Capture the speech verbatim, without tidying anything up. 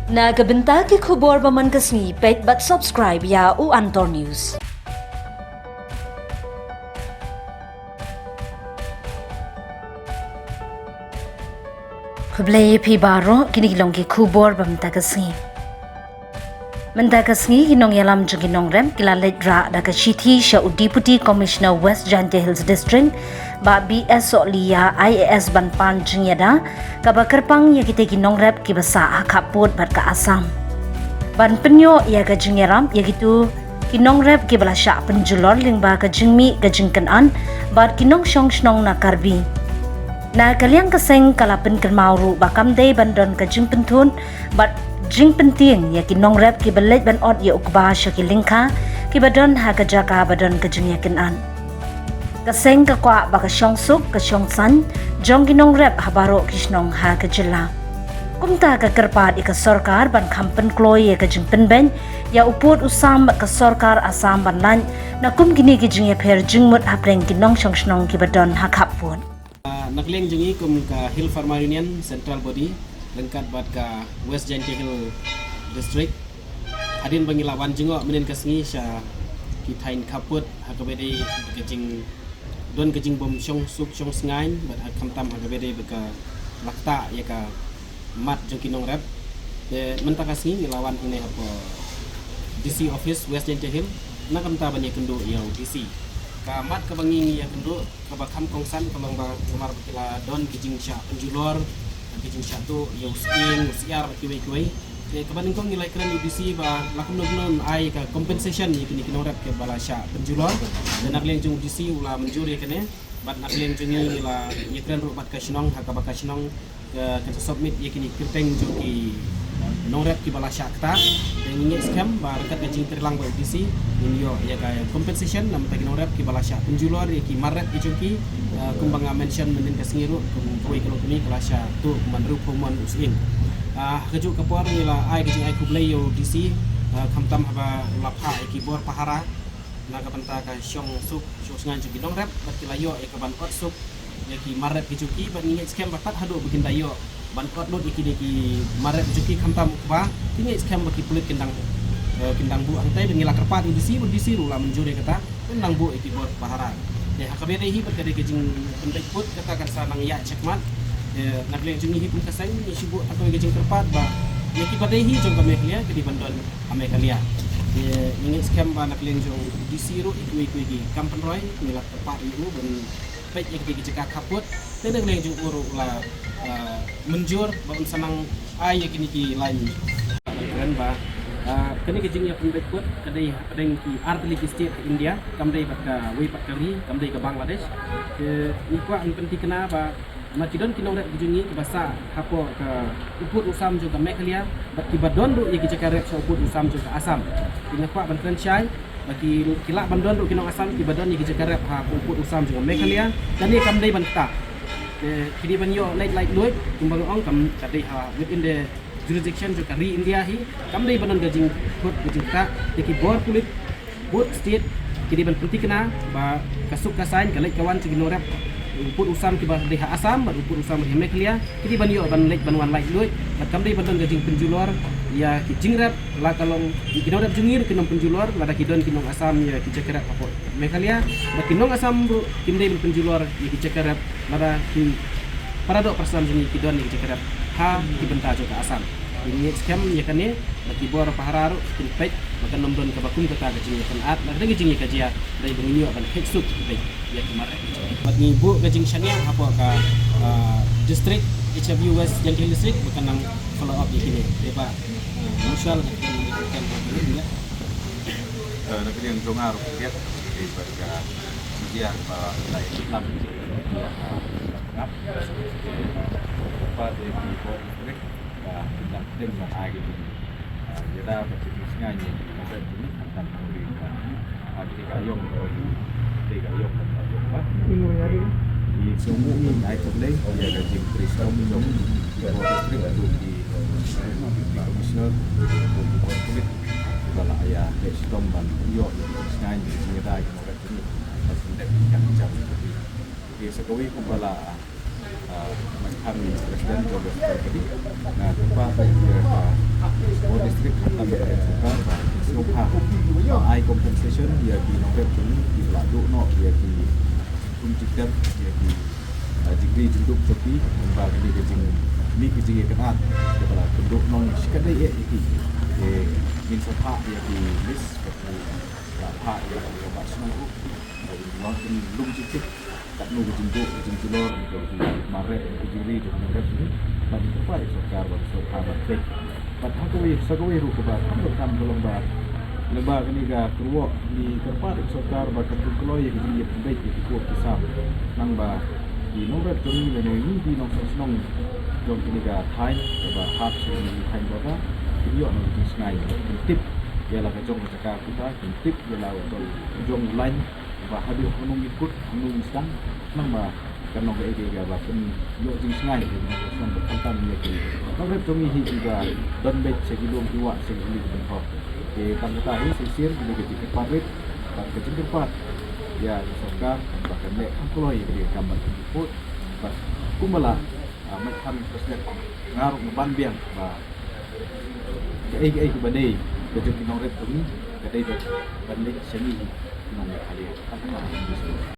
Na ka bynta ki khubor ba man ka sngi, peit bad subscribe ïa u Antor News. Khublei ïa phi baroh, kine ki long ki khubor ba mynta ka sngi. Mynta ka sngi ki nongïalam jong ki nongrep ki la leit rah da ka shithi sha u Deputy Commissioner West Jaintia Hills District, Bah B S Sohliya I A S ban pan jingïada kaba kyrpang ïa kita ki nongrep kiba sah ha khappud bad ka Assam, ban pynïoh ïa ka jingïarap ïa kito ki nongrep kiba la shah pynjulor lyngba ka jingmih ka jingkynad bad ki nongshong shnong na Karbi. Na ka liang ka seng ka la pynkynmaw ruh ba kam dei ban don ka jingpynthut bad jingpyntieng ïa ki nongrep kiba leit ban ot ïa u kba sha ki lyngkha kiba don ha ka jaka ba don ka jingïakynad. Ka seng ka kwah ba ka shongsuk ka shongsaiñ jong ki nongrep ha baroh ki shnong ha ka jylla. Kumta ka kyrpad ïa ka sorkar ban kham pynkloi ïa ka jingpynbeit ïa u pud u sam bad ka sorkar Assam ban lait na kum kine ki jingïapher jingmut hapdeng ki nongshong shnong kiba don ha khappud. Ah, na ka liang jong ngi kum ka Hill Farmer Union Central Body ryngkat bad ka West Jaintia Hill District, hadien ba ngi la wan jngoh mynnin ka sngi sha ki thaiñ khappud ha kaba dei ka jing don ka jingbym shongsuk shongsngaiñ bad ha khamtam ha kaba dei ba ka la ktah ïa ka mat jong ki nongrep. Te mynta ka sngi ngi la wan hangne hapoh D C office West Jaintia Hill na ka bynta ban ïakynduh ïa u D C. Ka mat kaba ngi ngi ïakynduh kaba kham kongsan ka long ba namar ba ki la don ki jingshah pynjulor, ki jingshah tuh ïa u sying, u syiar bad kiwei kiwei. Te kaba nyngkong ngi la kren ïa u D C ba la kumno kumno un ai ka compensation ïa kine ki nongrep kiba la shah pynjulor. Te na ka liang jong u D C u la mynjur ïa kane. Bad na ka liang jong ngi ngi la ïakren ruh bad ka shnong ha kaba ka shnong ka, kan sa submit ïa kine ki kyrteng jong ki nongrep kiba la shah ktah. Te ngi ngeit skhem ba ryngkat ka jingtreilang bad u D C ngin ïoh ïa ka compensation na bynta ki nongrep kiba la shah pynjulor ïa ki mar rep ki jong ki, eh, kumba nga mention mynnin ka sngi ruh, kum kawei ka longkmie ka la shah tuh kumba hynriewphew mon u sying. Ah, ha kajuh ka por ngi la ai ka jingai khublei ïa u D C, eh, khamtam haba u la phah ïa ki bor pahara na ka bynta ka shongsuk shongsngaiñ jong ki nongrep bad ki la ïoh ïa ka ban ot suk ïa ki mar rep ki jong ki bad ngi ngeit skhem ba tat haduh ba kin da ïoh ban ot lut ïa kine ki mar rep ki jong ki khamtam u kba, ngi ngeit skhem ba ki pulit kin dang, eh, kin dang buh hangtai bad ngi la kyrpad ïa u D C bad u D C ruh u la mynjur ïa kata, kin dang buh ïa ki bor pahara. Te ha kaba dei hi bad ka dei ka jingpynbeit pud kata kan sa nang ïaid shakhmat. Te na ka liang jong ngi hi kum ka seng ngi shu buh ha kawei ka jingkyrpad ba ïa kiba dei hi jong ka Meghalaya ki dei ban don ha Meghalaya. Te ngi ngeit skhem ba na ka liang jong u D C ruh ïa kiwei kiwei ki kam pynroi ngi la kyrpad ïa u ban peit ïa kine ki jaka khappud. Te na ka liang jong u ruh u la, ah, mynjur ba un sa nang ai ïa kine ki line. Kren ba, ah, kane ka jingïapynbeit pud ka dei hapdeng ki artylli ki state ha India, kam dei bad kawei pat ka ri, kam dei ka Bangladesh. Te ngi kwah ban pynthikna ba ma ki don ki nongrep ki jong ngi kiba sah hapoh ka u pud u sam jong ka Meghalaya bad kiba don ruh ïa ki jaka rep sha u pud u sam jong ka Assam. Te nga kwah ban kren shai ba ki, ki lah ban don ruh ki nong Assam kiba don ïa ki jaka rep ha u pud u sam jong ka Meghalaya. Kane kam dei ban ktah. Te ki dei ban ïoh lait lait luid kumba nga ong kam ka dei ha within the jurisdiction jong ka ri India hi. Kam dei ban don ka jingkhot ka jingktah. Te ki bor pulit bad state ki dei ban pynthikna ba ka suk ka saiñ ka leit ka wan jong ki nongrep u pud u sam kiba dei ha Assam bad u pud u sam dei ha Meghalaya ki dei ban ïoh ban leit ban wan laitluid bad kam dei ban don ka jingpynjulor ïa ki jingrep la ka long ki nongrep jong ngi ruh ki nongpynjulor lada ki don ki nong Assam ïa ki jaka rep hapoh Meghalaya bad ki nong Assam ruh kim dei ban pynjulor ïa ki jaka rep lada ki para doh para sem jong ngi ki don ïa ki jaka rep ha ki bynta jong ka Assam. Ngi ngeit skhem ïa kane ba ki bor pahara ruh kin peit ba kan ym don kaba kum kata ka jingïakynad, lada ka jingïakajia dei ba ngin ïoh ban kheiñ suk beit ïa ki mar rep. Bad ngi buh ka jingshaniah hapoh ka, ah, district, H W West Jaintia Hills District ba kan nang follow up ïa kine. Te ba, ah, Marshal, na ka liang jong nga ruh ka, ka jingïakajia ba la ïalam ïa ka ngap. Ba dei ki bor district ba kin nang pdeng ban ai ka jing, ah, ïada bad ka jingsngewbha ïa ki nongrep jong ngi khamtam ha ri ba, ah, ki dei ka aïom, ki dei ka aïom, ki dei ka aïom ba. Ngi sngewbha ngi ai khublei ïa ka jingtrei shitom jong ki bor district, ki, ki commissioner, ki bor pulit ba la ïa trei shitom ban ïoh ïa ka jingsngewbha ïa ki nongrep jong ngi. Ba kin dep ïa ka jam. Te sa kawei kumba la, ah, Mike Hanni, President jong ka Central Body, nga kyrpad ïa ka, Ai compensation ïa ki nongrep jong ngi kiba la duh noh ïa ki jingdep, ïa ki jingri jingdup jong ki, ba kane ka jing, kane ka jingïakynad kaba la kynduh noh shikatdei ïa ki. Ngin sa phah ïa ki list, la phah ïa ka ba shnong ruh, ba ngin lum jingtip katno ka jingduh ka jingjulor ka jingmareh ka jingri ka jingmareh ni. Bad kyrpad ïa ka sorkar ba ka sorkar ban peit. Bad ha kawei sa kawei ruh kaba kham donkam ka long ba lyngba kane ka kyrwoh ngi kyrpad ïa ka sorkar ba kan pynkloi ïa ka jingïapynbeit ïa ki kur ki sam. Nangba ki nongrep jong ngi lane ngi ki nongshong shnong jong kane ka thaiñ kaba hap sha kane ka thaiñ border kin ïoh nong jingsngai, kin tip ïa la ka jong ka jaka kita, kin tip ïa la ka jong u lain ba haduh hangno ngin kut, hangno ngin sdang, nangba kan long kaei kaei kaba pynïoh jingsngai ïa ki nongshong shnong ba khamtam ïa ki nongrep jong ngi hi kiba don beit sha ki lum ki wah sha ki khyllung ki pynthor. Te tang kata hi sa shisien kane ka jingkyrpad rit bad ka jingkyrpad ïa ka sorkar ba kan leh kham kloi ïa ka kam ban pynpud bad kumba la Mike Hanna President nga ruh nga ban biang ba kaei kaei kaba dei ka jong ki nongrep jong ngi ka dei ban leit sha ngi ki nong Meghalaya. Tang kata hi.